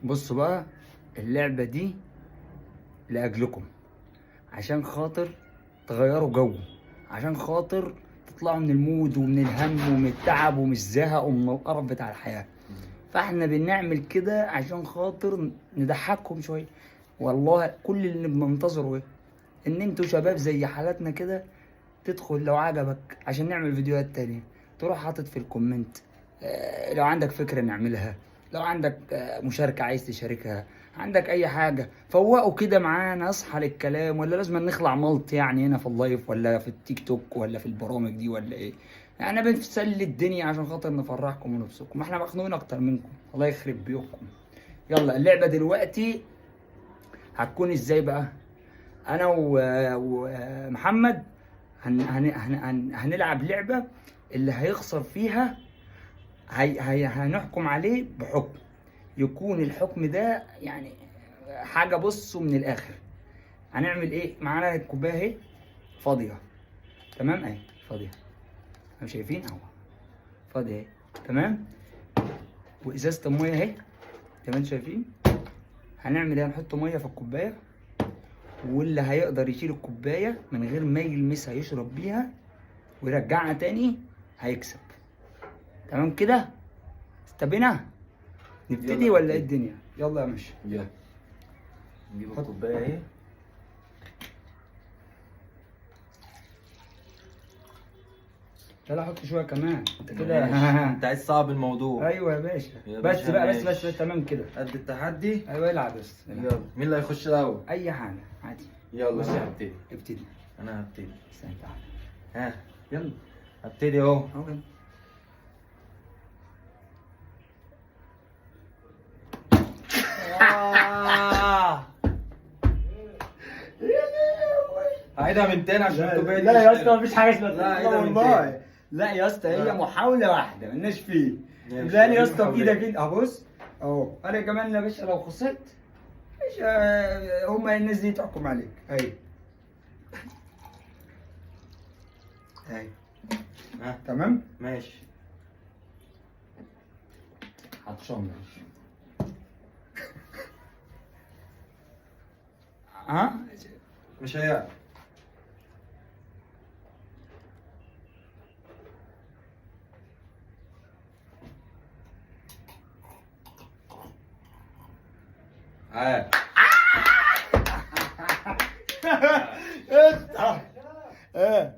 بصوا بقى، اللعبة دي لأجلكم، عشان خاطر تغيروا جو، عشان خاطر تطلعوا من ال mood ومن الهم ومن التعب ومن الزهق ومن القرف بتاع الحياة. فاحنا بنعمل كده عشان خاطر نضحككم شوية. والله كل اللي بننتظره ايه؟ ان انتوا شباب زي حالاتنا كده تدخل لو عجبك عشان نعمل فيديوهات تانية، تروح حاطط في ال comment لو عندك فكرة نعملها، لو عندك مشاركة عايز تشاركها، عندك أي حاجة، فوقوا كده معانا، اصحى للكلام. ولا لازم نخلع ملط يعني هنا في ال live ولا في التيك توك ولا في البرامج دي ولا إيه؟ يعني بنسلي الدنيا عشان خاطر نفرحكم ونبسطكم، ما احنا مخنوقين أكتر منكم، الله يخرب بيوتكم. يلا اللعبة دلوقتي هتكون إزاي بقى؟ أنا ومحمد هنلعب لعبة اللي هيخسر فيها هي هنحكم عليه بحكم، يكون الحكم ده يعني حاجة. بصوا من الآخر هنعمل إيه؟ معانا الكوباية أهي فاضية، تمام؟ أهي فاضية، مش شايفين أهو فاضية أهي، تمام؟ وإزازة المية أهي، تمام؟ شايفين؟ هنعمل إيه؟ هنحط مية في الكوباية، واللي هيقدر يشيل الكوباية من غير ما يلمسها يشرب بيها ويرجعها تاني هيكسب. تمام كده؟ استبينا؟ نبتدي ولا ايه الدنيا؟ يلا يا ماشي، يلا نجيب الكوباية اهي. لا حط شوية كمان انت كده. انت عايز صعب الموضوع. ايوه يا باشا، بس بقى، بس بس بس تمام كده، قد التحدي. ايوه العب بس. يلا مين اللي هيخش الاول؟ اي حاجة عادي. يلا هبتدي. ابتدي. انا هبتدي. استنى تعالى. ها يلا هبتدي اهو. عيدها من تاني عشان الكوباية دي. لا يا اسطى مفيش حاجة اسمها لا، عيدها من والله. تاني. لا يا اسطى هي محاولة واحدة مالناش فيه. لا يا اسطى بايدك انت اهو، بص اهو. انا كمان يا باشا لو خسرت باشا هما الناس دي تحكم عليك. اهي اهي، تمام ماشي. عطشان ها؟ مش هيعرف. افتح. ايه